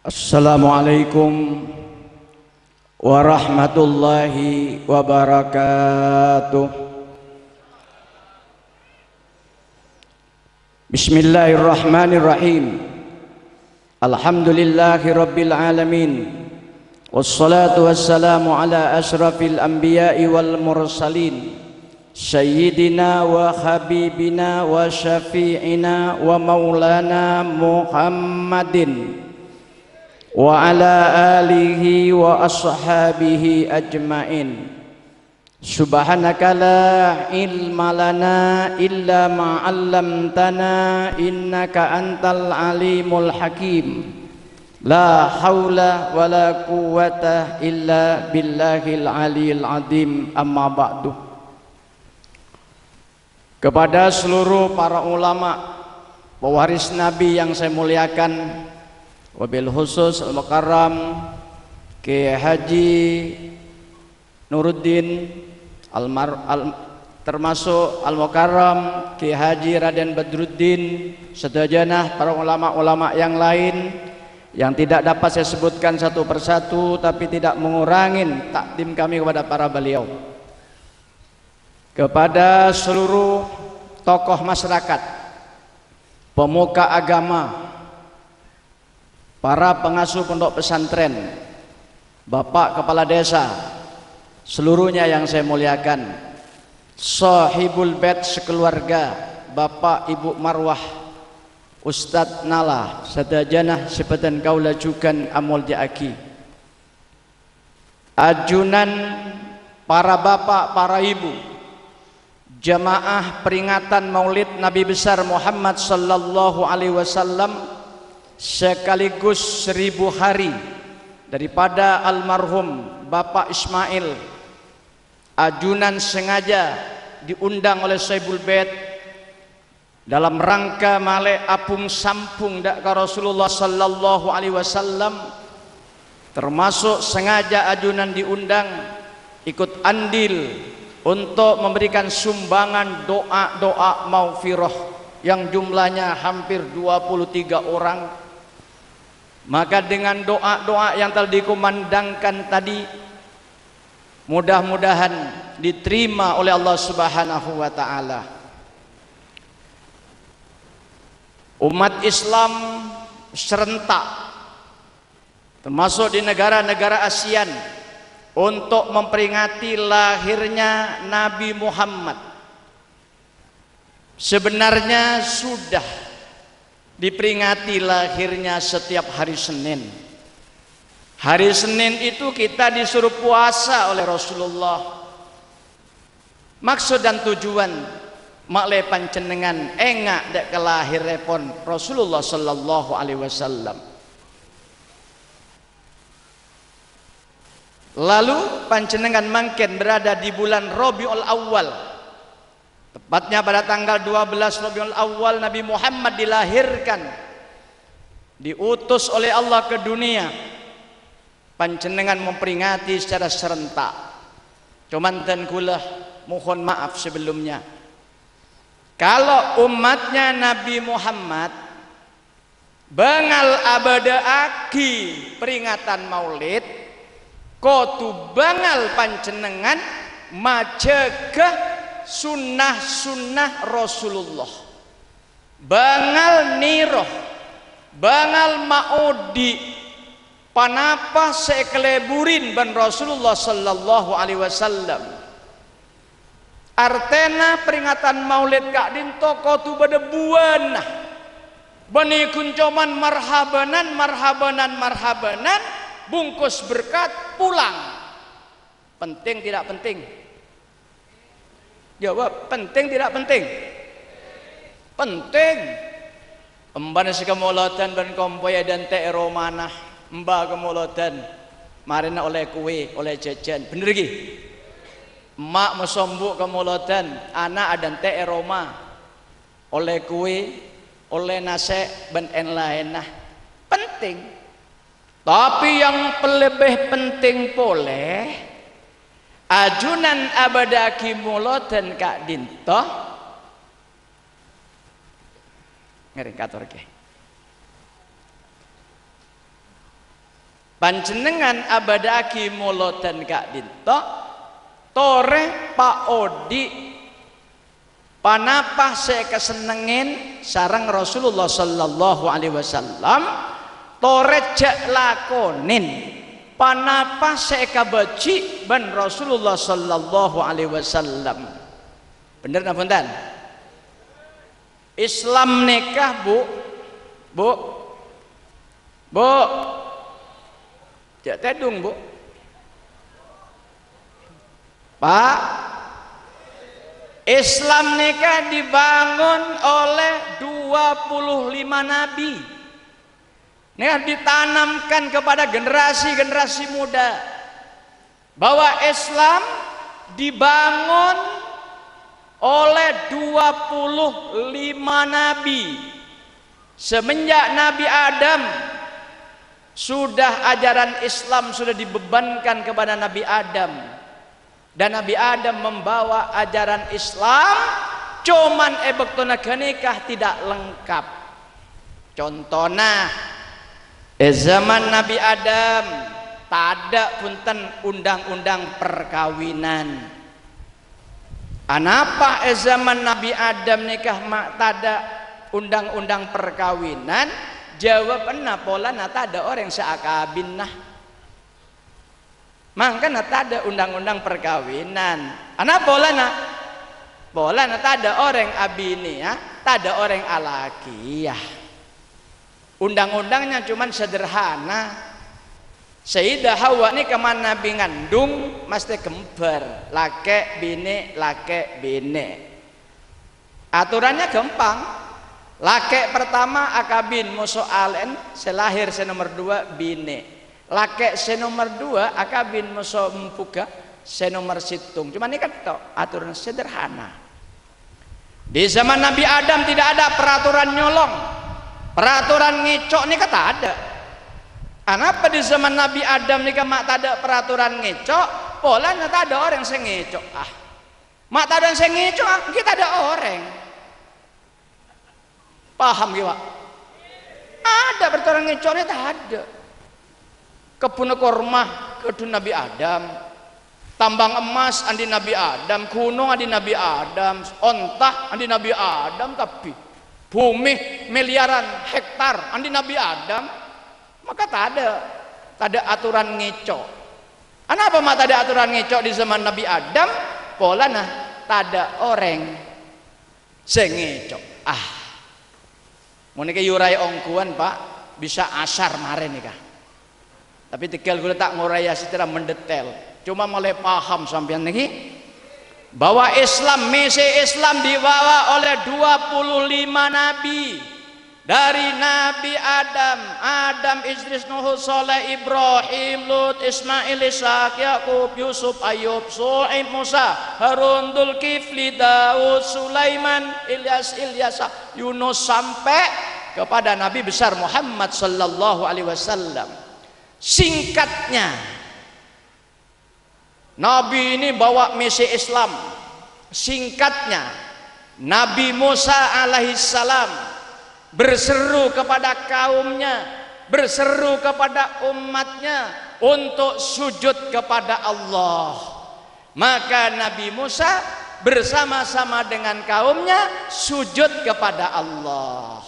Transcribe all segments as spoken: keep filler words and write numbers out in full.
Assalamualaikum warahmatullahi wabarakatuh. Bismillahirrahmanirrahim. Alhamdulillahi rabbil alamin. Wassalatu wassalamu ala asyrafil anbiya'i wal mursalin, sayyidina wa habibina wa syafi'ina wa maulana Muhammadin, wa ala alihi wa ashabihi ajmain. Subhanaka la ilma lana illa ma 'allamtana, innaka antal alimul hakim. La haula wa la quwwata illa billahil aliyil azim. Amma ba'du. Kepada seluruh para ulama, pewaris Nabi yang saya muliakan, wabil khusus Al-Mukarram Kiai Haji Nuruddin, almar-, al-, termasuk Al-Mukarram Kiai Haji Raden Badruddin, sadajana para ulama-ulama yang lain yang tidak dapat saya sebutkan satu persatu, tapi tidak mengurangi takdim kami kepada para beliau. Kepada seluruh tokoh masyarakat, pemuka agama, para pengasuh pondok pesantren, Bapak Kepala Desa, seluruhnya yang saya muliakan, Sahibul Bait sekeluarga, Bapak Ibu Marwah, Ustadz Nala, sadajana sè bhâdhân kaulâ jhughân amolja'aghi. Ajunan para bapak, para ibu, jamaah peringatan Maulid Nabi Besar Muhammad sallallahu alaihi wasallam, sekaligus seribu hari daripada almarhum Bapak Ismail, ajunan sengaja diundang oleh Sohibul Bait dalam rangka malè apung-sampung dâ' ka Rasulullah sallallahu alaihi wasallam, termasuk sengaja ajunan diundang ikut andil untuk memberikan sumbangan doa-doa maghfirah yang jumlahnya hampir dua puluh tiga orang. Maka dengan doa-doa yang telah dikumandangkan tadi, mudah-mudahan diterima oleh Allah Subhanahu wa Ta'ala. Umat Islam serentak, termasuk di negara-negara ASEAN, untuk memperingati lahirnya Nabi Muhammad. Sebenarnya sudah diperingati lahirnya setiap hari Senin. Hari Senin itu kita disuruh puasa oleh Rasulullah. Maksud dan tujuan, ma'lè panjhennengngan enga' dâ' ka lahèrèpon Rasulullah sallallahu alaihi wasallam. Lalu panjhennengngan mangkèn berada di bulan Rabiul Awal. Tepatnya pada tanggal dua belas Rabiul Awal, Nabi Muhammad dilahirkan, diutus oleh Allah ke dunia. Panjhennengngan memperingati secara serentak. Cuman dân kaulâ mohon maaf sebelumnya. Kalau umatnya Nabi Muhammad bângal abâdâ'aghi peringatan Maulid, kodhu bângal panjhennengngan majâgâ sunnah-sunnah Rasulullah. Bângal nèro, bângal maodi' ponapa sè èkalèburin bân Rasulullah sallallahu alaihi wasallam. Artèna peringatan Maulid ka'dinto kodhu bâdâ buwâna. Bânnè ghun coma marhabanan, marhabanan, marhabanan, bungkus berkat, pulang. Penting tidak penting? Jawab, penting tidak penting? Penting. Embhâna sè kamolodhân bân kompoyya èdântè' è romana. Embhâ kamolodhân, marèna ollè kuè, ollè jhâjhân. Bhender ghi? Emma' masombu' kamolodhân, ana' adântè' è roma. Ollè kuè, ollè nasè', bân èn-laènna. Penting. Tapè yang pe-, lebih penting polè, ajunan abâdâ'aghi molodhân ka'dinto. Ngèrèng kator, Kè. Panjhennengngan abâdâ'aghi molodhân ka'dinto, torè paodi' ponapa sè èkasennengngè sareng Rasulullah sallallahu alaihi wasallam, torè jhâ' lakonè ponapa sè èkabâji' bân Rasulullah sallallahu alaihi wasallam. Bhender napa bhunten? Islam nèka, Bu', Bu', Bu', jhâ' tèdung, Bu'. Pak, Islam nèka dibangun oleh dua puluh lima nabi. Nèka ditanamkan kepada generasi-generasi muda bahwa Islam dibangun oleh dua puluh lima nabi. Semenjak Nabi Adam, sudah ajaran Islam sudah dibebankan kepada Nabi Adam. Dan Nabi Adam membawa ajaran Islam, cuman è bâktona ghânèka tidak lengkap. Contona, è zaman Nabi Adam, tadâ' bhunten undang-undang perkawinan. Anapa è zaman Nabi Adam nèka ma' tadâ' undang-undang perkawinan? Jawabanna polana tadâ' orèng sè akabin, nah. Mangkana tadâ' undang-undang perkawinan. Anapa polana? Polana tadâ' orèng abinèya, tadâ' orèng alakèya. Undang-undangnya cuman sederhana. Sayyidah Hawa nèka manabi ngandung, mastè ghembhâr, lakè', binè', lakè', binè'. Aturannya gampang. Lakè' pertama akabin moso alè'en, sè lahèr sè nomer dua binè'. Lakè' sè nomer dua akabin moso embuga sè nomer sèttong. Cuma nèka tok, aturan sederhana. Di zaman Nabi Adam tidak ada peraturan nyolong. Peraturan ngèco' nèka tadâ'. Anapa di zaman Nabi Adam nèka ma' tadâ' peraturan ngèco'? Polana tadâ' orèng sè ngèco'. Ah. Ma' tadâ' sè ngèco', ah, ghi' tadâ' orèng. Paham ghi, Pak? Adâ' peraturan ngèco' nè tadâ'. Kebbhunna korma ghâdhuwân Nabi Adam. Tambang emmas andi' Nabi Adam, ghunong andi' Nabi Adam, onta andi' Nabi Adam kabbhi. Bhumè miliyaran hektar andi' Nabi Adam. Maka tadâ', tadâ' atoran ngèco'. Anapa ma' tadâ' atoran ngèco' di zaman Nabi Adam? Polana tadâ' orèng sè ngèco'. Ah. Mon nèka èyoraè ongghuwân, Pak, bisa asar marè nèka. Tapi tèghâl ghulâ ta' ngoraè satèya mendetel. Cuma malè paham sampèyan nèka. Bahwa Islam, misi Islam dibawa oleh dua puluh lima nabi. Dari Nabi Adam, Adam, Idris, Nuh, Saleh, Ibrahim, Lut, Ismail, Ishak, Yakub, Yusuf, Ayub, Su'aib, Musa, Harun, Dzulkifli, Daud, Sulaiman, Ilyas, Ilyasa, Yunus, sampai kepada Nabi besar Muhammad sallallahu alaihi wasallam. Singkatnya, Nabi ini bawa misi Islam. Singkatnya, Nabi Musa alaihissalam berseru kepada kaumnya, berseru kepada umatnya untuk sujud kepada Allah. Maka Nabi Musa bersama-sama dengan kaumnya sujud kepada Allah.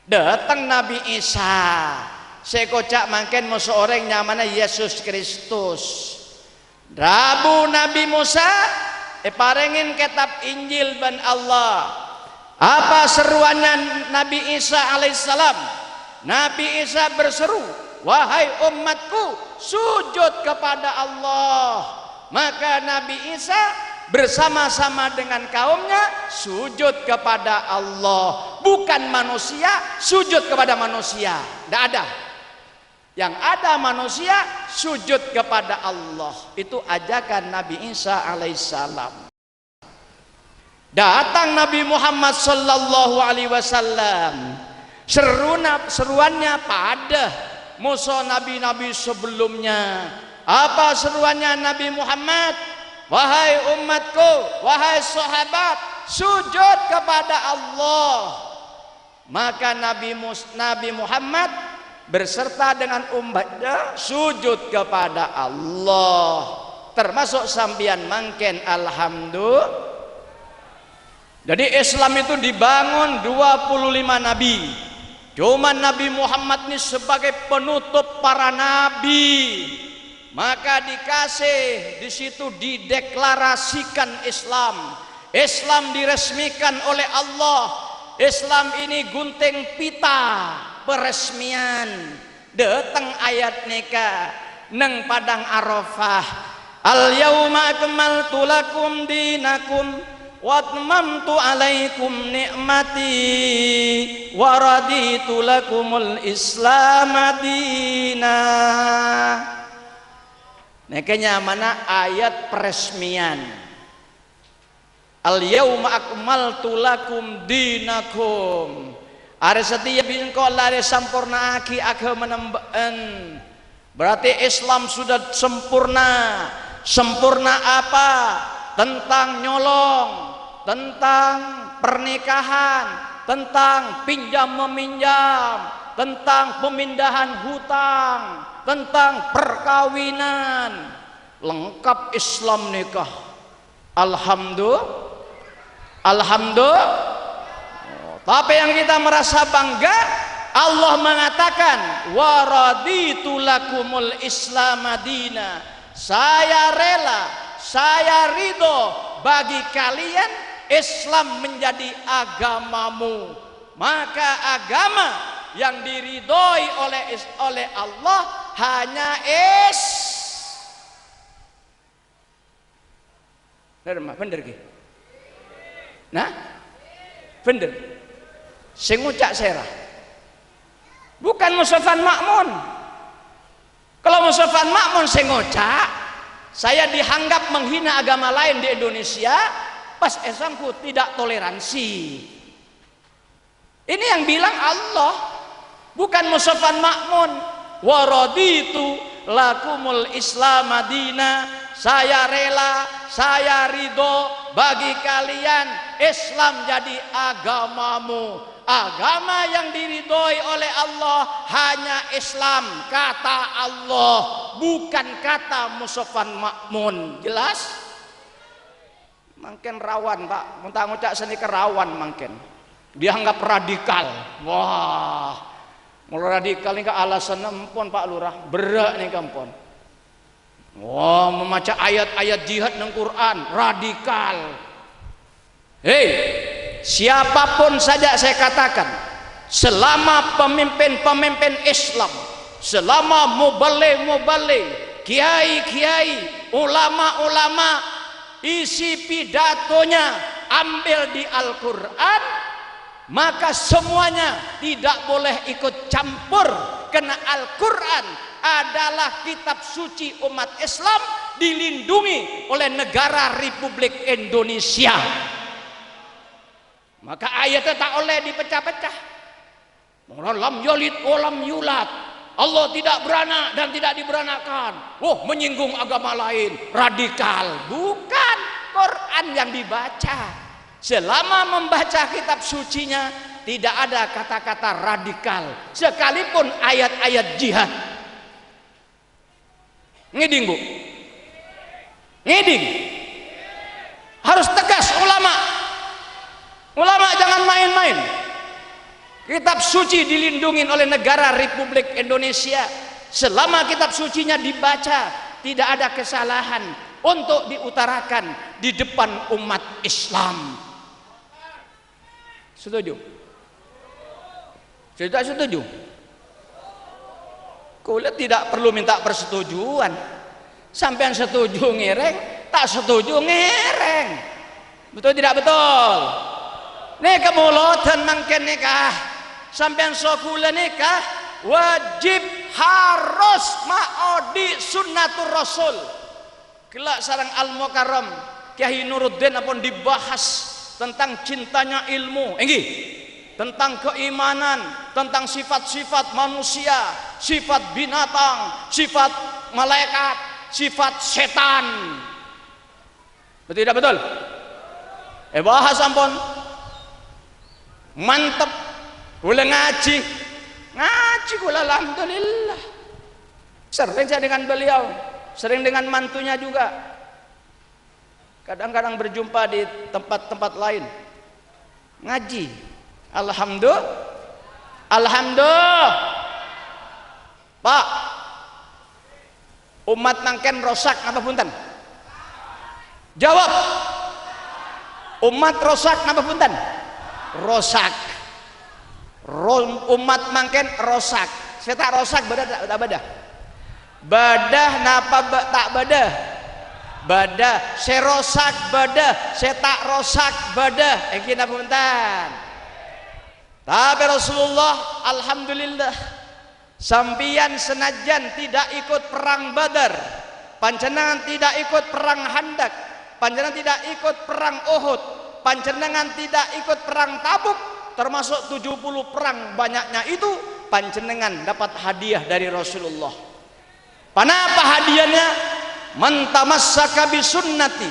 Dâteng Nabi Isa, sè èkoca' mangkèn moso orèng nyamana Yesus Kristus. Rabu Nabi Musa èparèngè kètab Injil bân Allah. Apa seruannya Nabi Isa alaihissalam? Nabi Isa berseru, "Wahai umatku, sujud kepada Allah." Maka Nabi Isa bersama-sama dengan kaumnya sujud kepada Allah. Bukan manusia sujud kepada manusia. Tidak ada. Yang ada manusia sujud kepada Allah. Itu ajakan Nabi Isa alaihissalam. Datang Nabi Muhammad sallallahu alaihi wasallam. Seruna, seruannya padâ moso nabi-nabi sebelumnya. Apa seruannya Nabi Muhammad? "Wahai umatku, wahai sahabat, sujud kepada Allah." Maka Nabi Mus-, Nabi Muhammad berserta dengan umatnya sujud kepada Allah. Termasuk sampeyan mangkèn, alhamdulillah. Jadi Islam itu dibangun dua puluh lima nabi. Cuman Nabi Muhammad ini sebagai penutup para nabi. Maka dikasih di situ dideklarasikan Islam. Islam diresmikan oleh Allah. Islam ini gunting pita peresmian. Dâteng ayat nèka neng Padang Arafah. "Al-yauma akmaltu lakum dinakum wa atmamtu alaikum ni'mati wa raditu lakumul Islama dina." Nèka nyamana ayat peresmian. "Al-yauma akmaltu lakum dinakum." Arè satèya bi' engko' la èsampornaaghi aghâmana bâ'en. Berarti Islam sudah sempurna. Sempurna apa? Tentang nyolong, tentang pernikahan, tentang pinjam meminjam, tentang pemindahan hutang, tentang perkawinan. Lengkap Islam nèka. Alhamdulillah. Alhamdulillah. Tapi yang kita merasa bangga, Allah mengatakan, "Wa raditu lakumul Islama dina." Saya rela, saya ridho bagi kalian Islam menjadi agamamu. Maka agama yang diridhoi oleh is-, oleh Allah hanya is-, Bhender, Ma-, bhender, ghi? Nah? Bhender. Sè ngoca' sèra? Bukan Mustafa Ma'mun. Kalau Mustafa Ma'mun sè ngoca', saya dianggap menghina agama lain di Indonesia, pas èsangghu tidak toleransi. Ini yang bilang Allah, bukan Mustafa Ma'mun. "Wa raditu lakumul Islama dina." Saya rela, saya ridho bagi kalian Islam jadi agamamu. Agama yang diridhoi oleh Allah hanya Islam, kata Allah, bukan kata Mustafa Ma'mun. Jelas? Mangkèn rawan, Pak. Mon ta' ngoca' sanèka rawan mangkèn. Dianggap radikal. Wah. Molo radikal nèka alasanna empon, Pak Lurah. Berrâ' nèka empon. Wah, memaca ayat-ayat jihad neng Quran, radikal. Hei, siapapun saja saya katakan, selama pemimpin-pemimpin Islam, selama muballigh-muballigh, kiai-kiai, ulama-ulama, isi pidatonya ambil di Al-Quran, maka semuanya tidak boleh ikut campur, karena Al-Quran adalah kitab suci umat Islam, dilindungi oleh negara Republik Indonesia. Maka ayatnya tak oleh dipecah-pecah. Mula lam yalid wa lam yulad. Allah tidak beranak dan tidak diberanakkan. Wah, menyinggung agama lain, radikal. Bukan, Quran yang dibaca. Selama membaca kitab sucinya, tidak ada kata-kata radikal, sekalipun ayat-ayat jihad. Ngèdhing, Bu? Ngèdhing. Harus tegas ulama. Ulama jangan main-main. Kitab suci dilindungi oleh negara Republik Indonesia. Selama kitab sucinya dibaca, tidak ada kesalahan untuk diutarakan di depan umat Islam. Setuju? Setuju, tak setuju? Kaulâ tidak perlu minta persetujuan. Sampèyan setuju ngèrèng, tak setuju ngèrèng. Betul tidak betul? Nèka molodhân mangkèn nèka. Sampèyan so kaulâ nèka wajib harus maodi' sunnatur Rasul. Ghellâ' sareng Al-Mukarram, Kiai Nuruddin ampon dibahas tentang cintanya ilmu, èngghi, tentang keimanan, tentang sifat-sifat manusia, sifat binatang, sifat malaikat, sifat setan. Betul tidak betul? Eh, bahas ampon. Mantep. Kaulâ ngajhi. Ngaji kaulâ, alhamdulillah. Sering saya dengan beliau, sering dengan mantunya juga. Kadang-kadang berjumpa di tempat-tempat lain. Ngaji. Alhamdulillah. Alhamdulillah. Pak, umat mangkèn rosak napa bhunten? Jawab. Umat rosak napa bhunten? Rosak. Ro-, umat mangkèn rosak. Sè ta' rosak bâdâ ta', ta' bâdâ? Bâdâ napa bâ-, ta' bâdâ? Bâdâ. Sè rosak bâdâ, sè ta' rosak bâdâ. Èngghi napa bhunten? Tapè Rasulullah, alhamdulillah, sampèyan sanajjân tidak ikut perang Badar, panjhennengngan tidak ikut perang Khandaq, panjhennengngan tidak ikut perang Uhud, panjhennengngan tidak ikut perang Tabuk, termasuk tujuh puluh perang banyaknya itu, panjhennengngan dapat hadiah dari Rasulullah. Ponapa hadiahnya? "Man tamassaka bi sunnati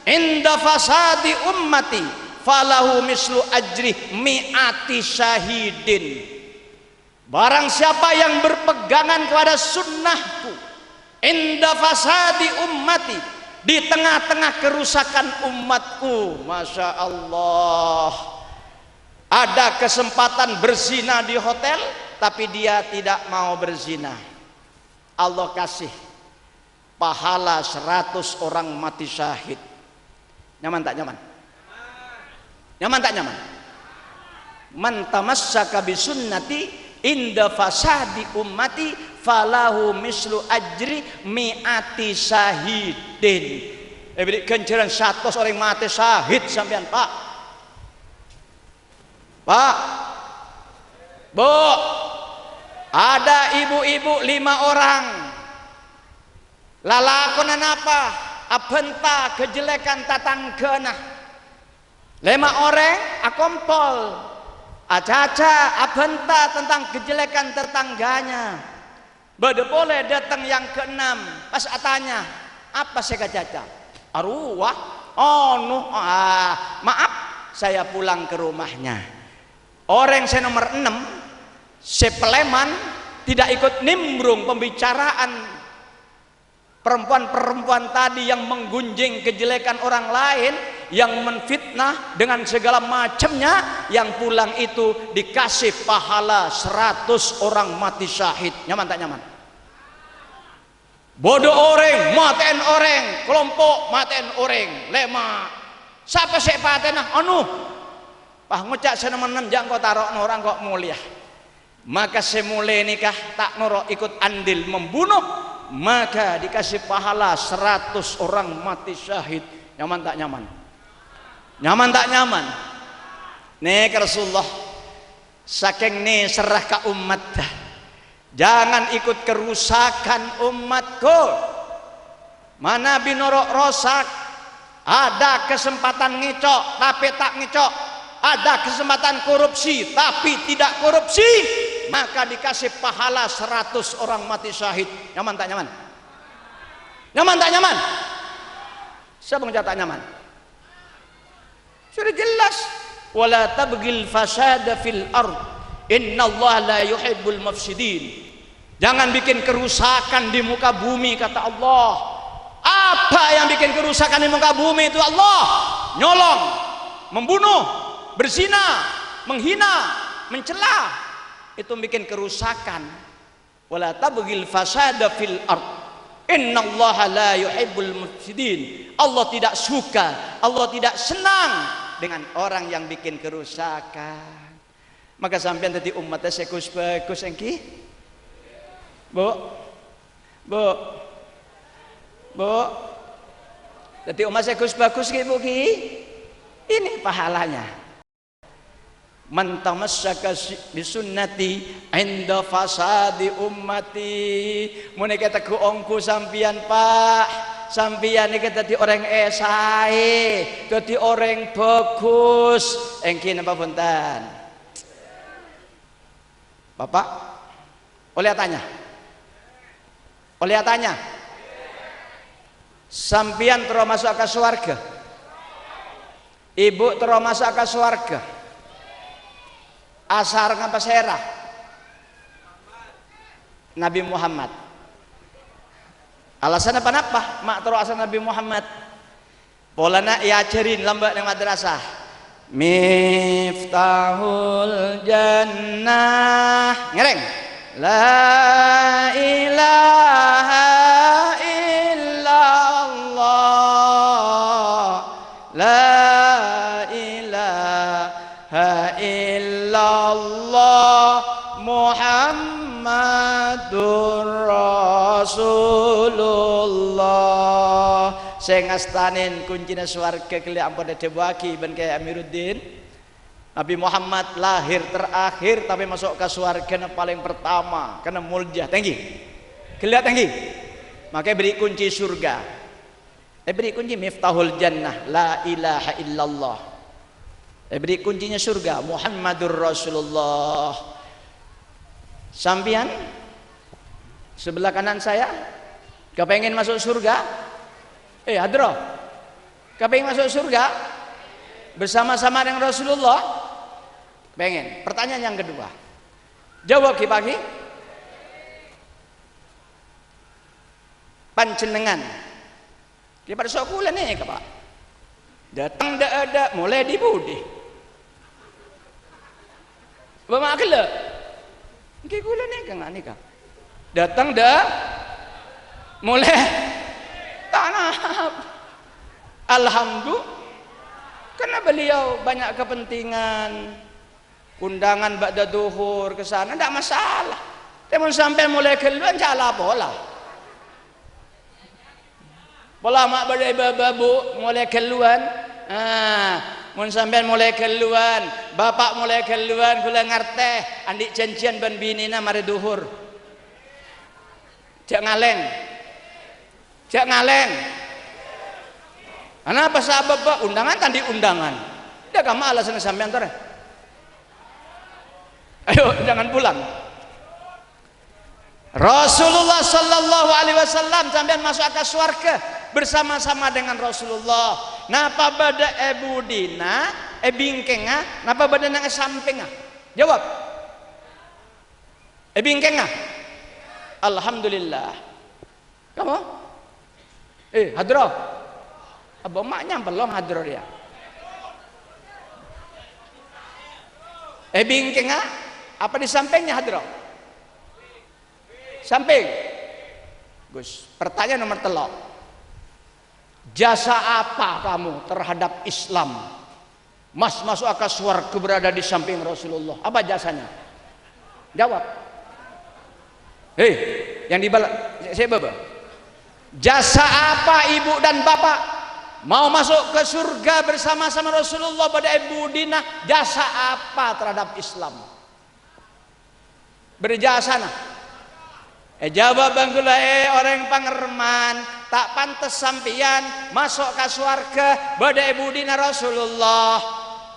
inda fasadi ummati falahu mislu ajri mi'ati syahidin." Barang siapa yang berpegangan kepada sunnahku, inda fasadi ummati, di tengah-tengah kerusakan umatku, Masya Allah. Ada kesempatan berzina di hotel, tapi dia tidak mau berzina. Allah kasih pahala seratus orang mati syahid. Nyaman ta' nyaman? Nyaman ta' nyaman? "Man tamassaka bi sunnati inda fasadi ummati falahu mislu ajri mi'ati syahidin." Èbèrri' ghânjhârân satos orèng matè syahid sampèyan, Pak. Pak, Bu, ada ibu-ibu lima orang. Lalakonna napa? Abhânta kajellekan tatangghâna. Lèma orèng akompol, acaca abhânta tentang kajellekan tatanggâna. Bâdâ polè dâteng yang keenam, pas atanya, "Apa sè èkacaca?" "Arowa, anu, ah, maaf, saya pulang ke rumahnya." Orèng sè nomer ennem, sè palèman, tidak ikut nimbrung pembicaraan perempuan-perempuan tadi yang menggunjing kejelekan orang lain, yang menfitnah dengan segala macamnya, yang pulang itu dikasih pahala seratus orang mati syahid. Nyaman ta' nyaman? Bâdâ orèng matè'èn orèng, kalompo' matè'èn orèng, lèma'. Sapa sè èpatè'ana? Anu. Pas ngoca' sè nemen-nemen, "Jhâ' engko' taro' norang ko' molèya." Maka sè molè nèka ta' noro' ikut andil membunuh, maka dikasih pahala seratus orang mati syahid. Nyaman ta' nyaman? Nyaman ta' nyaman? Nèka Rasulullah, sakèng nèserra ka ommatta, "Jangan ikut kerusakan umatku." Manabi noro' rosak, ada kesempatan ngèco', tapè ta' ngèco', ada kesempatan korupsi, tapi tidak korupsi, maka dikasih pahala seratus orang mati syahid. Nyaman ta' nyaman? Nyaman ta' nyaman? Sapa ngoca' ta' nyaman? Sudah jelas, "Wala tabghil fasada fil ard, innallaha la yuhibbul mufsidin." Jangan bikin kerusakan di muka bumi, kata Allah. Apa yang bikin kerusakan di muka bumi itu? Allah. Nyolong, membunuh, berzina, menghina, mencela. Itu bikin kerusakan. "Wala tabghil fasada fil ard. Innallaha la yuhibbul mufsidin." Allah tidak suka, Allah tidak senang dengan orang yang bikin kerusakan. Maka sampèyan dhâddhi ommatta sè ghus-bhâghus, èngghi? Bu? Bu? Bu? Dhâddhi ommat sè ghus-bhâghus, ghi, Bu, ghi? Ini pahalanya. "Man tamassaka si-, bi sunnati inda fasadi ummati." Mon èkategghu ongghu sampèyan, Pak, sampèyan nèka dhâddhi orèng èsaè, dhâddhi orèng bhâghus. Èngghi napa bhunten? Bapak, ollè atanya? Ollè atanya? Sampèyan terro maso' ka sowarghâ? Ibu terro maso' ka sowarghâ? Asareng apa sèra? Nabi Muhammad. Alasanna ponapa ma' terro asal Nabi Muhammad? Polana èajhâri lambâ' neng madrasah. Miftahul Jannah. Ngèrèng. La ilaha illallah. La ilaha illallah Muhammadur Rasulullah. Sè ngastanè kuncina sowarghâ ghellâ' ampon èdhâbuwaghi bân Kèyaè Amiruddin. Nabi Muhammad lahir terakhir, tapè maso' ka sowarghâna palèng pertama, karna molja. Tèngghi. Ghellâ' tèngghi. Maka èberri' kunci surga. Èberri' kunci Miftahul Jannah, la ilaha illallah. Èberri' kuncinya surga, Muhammadur Rasulullah. Sampèyan, sebelah kanan saya, kepengen masuk surga? Eh, hadro. Kepengen masuk surga? Bersama-sama dengan Rasulullah? Pengen. Pertanyaan yang kedua. Jawab, Ki Pagi. Panjhennengngan. Ki Parso kaulâ nèka, Pak. Dâteng dâ'-adâ', molè dhi-budhi. Bâ' ma' ghellâ'. Èngghi kaulâ nèka, nga' nèka. Dâteng dâ', molè tanap. Alhamdulillah. Karena beliau banyak kepentingan. Undangan ba'da dhuhur ke sana, ndak masalah. Tapè mon sampèyan molè ghâlluwân, cala pola. Pola ma' bâdâ è bâbâ, Bu, molè ghâlluwân. Ah, mon sampèyan molè ghâlluwân, Bapak molè ghâlluwân, kaulâ ngartè, andi' janjian bân binèna marè dhuhur. Jhâ' ngalèng. Jhâ' ngalèng. Anapa sabâbbhâ? Undangan ta' andi' undangan. Dâ' kamma alasanna sampèyan, torè? Ayo, jangan pulang. Rasulullah sallallahu alaihi wasallam sampèyan maso' ka sowarghâ bersama-sama dengan Rasulullah. Napa bâdâ è budina, è bingkèngnga, napa bâdâ neng è sampèngnga? Jawab. È bingkèngnga? Alhamdulillah. Kamu? Eh, hadro. Abâ' ma' nyampe long hadro rèya. È bingkèngnga apa di sampingnya hadro? Samping. Gus, pertanyaan nomor tello'. Jasa apa kamu terhadap Islam? Mas maso' ka sowarghâ berada di samping Rasulullah. Apa jasanya? Jawab. Hei, yang di bala-, sè bâbâ. Jasa apa ibu dan bapak mau masuk ke surga bersama-sama Rasulullah bâdâ è budina? Jasa apa terhadap Islam? Bâdâ jasana. Èjâwâb bân kaulâ, "Eh, orèng pangerrèman, ta' pantes sampèyan maso' ka sowarghâ bâdâ è budina Rasulullah."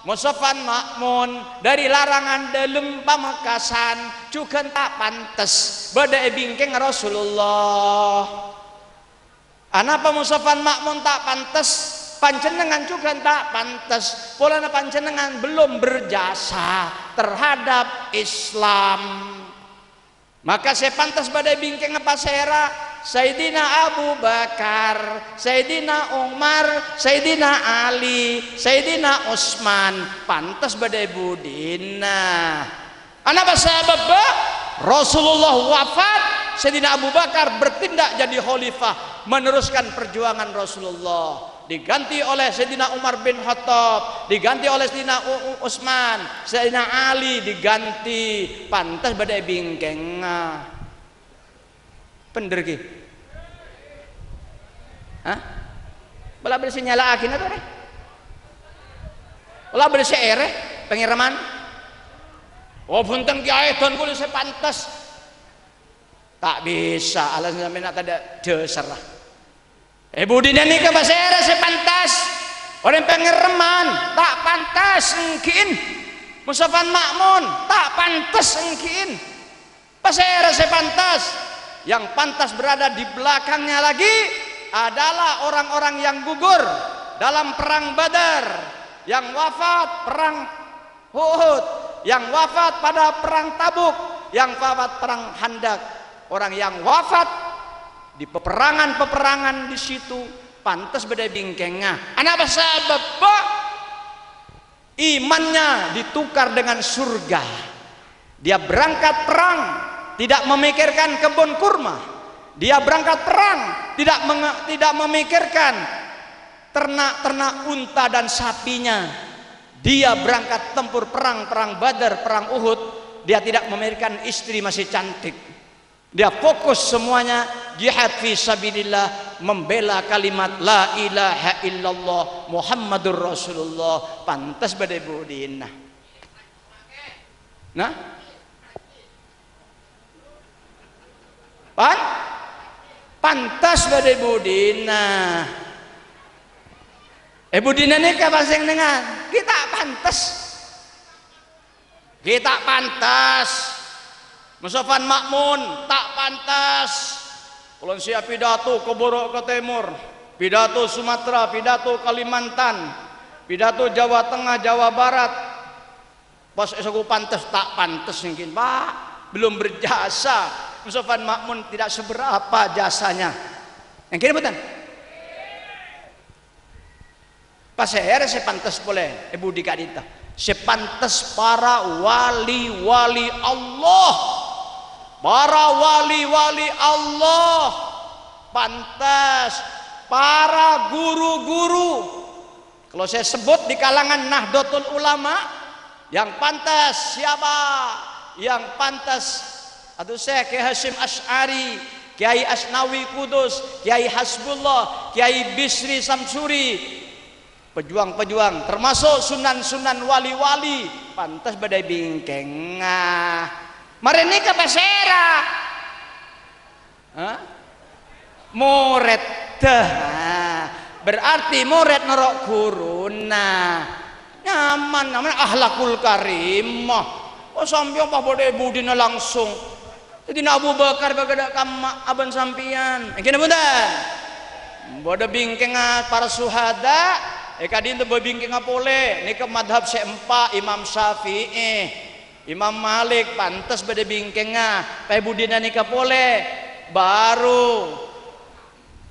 Musoffan Ma'mun, dâri larangan dâlem Pamekasan, jhughân ta' pantes bâdâ è bingkèngnga Rasulullah. Anapa Musoffan Ma'mun ta' pantes? Panjhennengngan jhughân ta' pantes, polana panjhennengngan belum berjasa terhadap Islam. Maka sè pantes bâdâ è bingkèngnga pasèra? Sayyidina Abu Bakar, Sayyidina Umar, Sayyidina Ali, Sayyidina Utsman, pantes bâdâ è budina. Anapa sabâbbhâ? Rasulullah wafat, Sayyidina Abu Bakar bertindak jadi khalifah, meneruskan perjuangan Rasulullah. Diganti oleh Sayyidina Umar bin Khattab, diganti oleh Sayyidina U-, U-, Utsman, Sayyidina Ali diganti. Pantes bâdâ è bingkèngnga. Bhender, ghi? Hah? Bâlâ bâdâ sè nyala'aghina torè? Bâlâ bâdâ sè èrè, pangerrèman? Oh, bhunten, Kèyaè, dhân kaulâ sè pantes. Ta' bisa, alasan sampèyan tadâ' dhâsarra. È budina nèka pasèra sè pantes? Orèng pangerrèman, ta' pantes ènggi'in. Musoffan Ma'mun, ta' pantes ènggi'in. Pasèra sè pantes? Yang pantas berada di belakangnya lagi adalah orang-orang yang gugur dalam perang Badar, yang wafat perang Uhud, yang wafat pada perang Tabuk, yang wafat perang Khandaq. Orang yang wafat di peperangan-peperangan di situ pantes bâdâ è bingkèngnga. Anapa sabâbbhâ? Imannya ditukar dengan surga. Dia berangkat perang, tidak memikirkan kebun kurma. Dia berangkat perang, tidak menge-, tidak memikirkan ternak-ternak unta dan sapinya. Dia berangkat tempur perang, perang Badar, perang Uhud. Dia tidak memikirkan istri masih cantik. Dia fokus semuanya jihad fi sabilillah, membela kalimat la ilaha illallah Muhammadur Rasulullah. Pantes bâdâ è budina. Nah? Pan? Pantes bâdâ è budina. È budina nèka pas sè nengngan, ghi' ta' pantes. Ghi' ta' pantes. Mosofan Ma'mun, ta' pantes. Kulon sè apidato ka bârâ' ka tèmor, pidato Sumatera, pidato Kalimantan, pidato Jawa Tengah, Jawa Barat. Pas èsengko' pantes, ta' pantes ènggi, Pak. Belum berjasa. Mosofan Ma'mun tidak seberapa jasanya. Ènggi napa bhunten? Pasèra sè pantes polè è budi ka'dinto? Sè pantes para wali-wali Allah. Para wali-wali Allah pantes. Para guru-guru. Kalau saya sebut di kalangan Nahdlatul Ulama, yang pantas siapa? Yang pantas Abdul Syekh Kiai Hasyim Asy'ari, Kiai Asnawi Kudus, Kiai Hasbullah, Kiai Bisri Samsuri. Pejuang-pejuang, termasuk sunan-sunan wali-wali, pantas bâdâ è bingkèngnga. Marè nèka pasèra? Hah? Morèdda. Nah, berarti morèd noro' ghuruna. Nyaman, namanya akhlakul karimah. Oh, sampèyan pas bâdâ è budina langsung. Sayyidina Abu Bakar bâdâ è kamma' abân sampèyan. Ènggi napa bhunten? Bâdâ bingkèngnga para syuhada, è ka'dinto bâdâ bingkèngnga polè. Nèka madhab sè empa', Imam Syafi'i. Imam Malik pantes bâdâ bingkèngnga, pas è budina nèka polè. Baru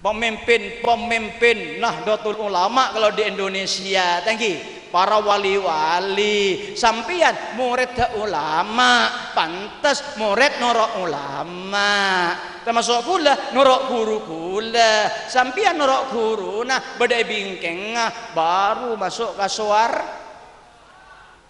pemimpin-pemimpin Nahdlatul Ulama kalau di Indonesia, ta' ènggi, para wali-wali. Sampèyan morèdda ulama, pantes morèd noro' ulama. Termasuk kaulâ noro' ghuru kaulâ. Sampèyan noro' ghuruna, bâdâ è bingkèngnga, baru maso' ka sowar-,